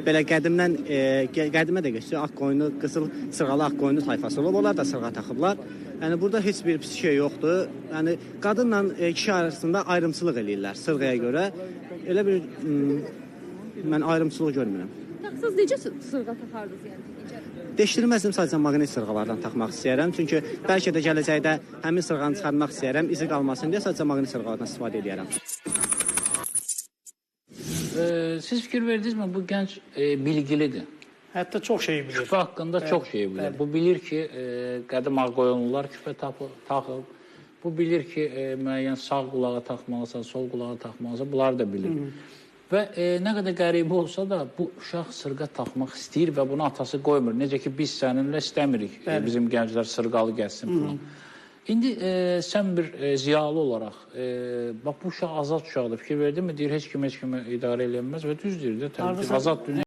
Belə qədimdən qədimə də getsə Ağqoyunlu, qızıl sırğalı Ağqoyunlu tayfası olub, onlar da sırğa taxıblar. Yəni burada heç bir pis şey yoxdur. Yəni qadınla kişi arasında ayrımçılıq eləyirlər sırğaya görə. Elə bir mən ayrımçılıq görmürəm. Taxsaz necə sırğa taxardınız yəni? Necə? Deşdirməzdim, sadəcə maqnit sırğalardan taxmaq istəyirəm. Çünki bəlkə də gələcəkdə həmin sırğanı çıxartmaq istəyirəm, izi qalmasın deyə sadəcə maqnit sırğalardan istifadə eləyərəm. Siz fikir verdinizmi, bu gənc bilgilidir. Hətta çox şey bilir. Küpə haqqında çox şey bilir. Bəli. Bu bilir ki, qədim Ağqoyunlular küpə taxıb. Bu bilir ki, müəyyən sağ qulağa taxmalısan, sol qulağa taxmalısan, bunları da bilir. Və nə qədər qəribə olsa da bu uşaq sırğa taxmaq istəyir və bunu atası qoymur. Necə ki, biz səninlə istəmirik, bizim gənclər sırğalı gəzsin falan. İndi sən bir ziyalı olaraq, bax bu uşaq azad uşaqdır, fikir verdinmi? Deyir, heç kim heç kimi idarə eləyə bilməz və düz deyir də, təbii ki, azad dünya.